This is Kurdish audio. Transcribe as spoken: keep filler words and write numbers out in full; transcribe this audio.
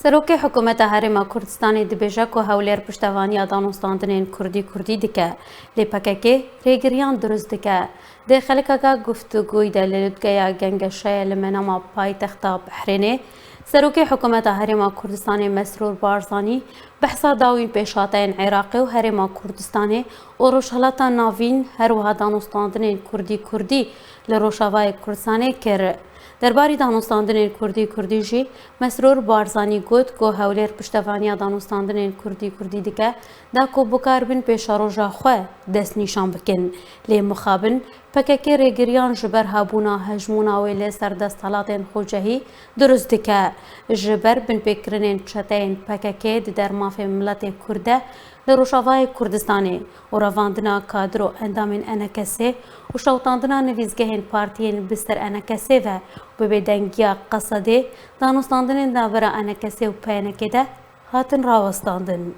Serokê Hikûmeta Herêma Kurdistanê dibêje ku Hewlêr piştevaniya danûstandinên Kurdî Kurdî dike, lê P K K rêgiriyan dirust dike. Di xelekeke guftûgoyî de li Ludgeya Gengeşeyê li menama paytexta Behrênê, Serokê Hikûmeta Herêma Kurdistanê Mesrûr Barzanî behsa dawîn pêşhateyên Iraqê û Herêma Kurdistanê û Rojhilata Navîn, her wiha danûstandinên Kurdî Kurdî li Rojavayê Kurdistanê kir. Derbarî danûstandinên Kurdî Kurdî jî Mesrûr Barzanî got ku Hewlêr piştevaniya danûstandinên Kurdî Kurdî dike, da ku bikaribin pêşeroja xwe destnîşan bikin. Lê mixabin P K K rêgiriyan ji ber hebûna hejmûna wê li ser desthilatên xwecehî dirust dike. Ji ber binpêkirinên çeteyên P K K di dermafê miletê Kurd de li Rojavayê Kurdistanê û revandina kadir û endamên E N K S ê û şewitandina nivîsgehên partiyên bi ser E N K S ê ve bi bêdengiya Qesedê, danûstandinên navbera E N K S ê û P N K de hatin rawestandin.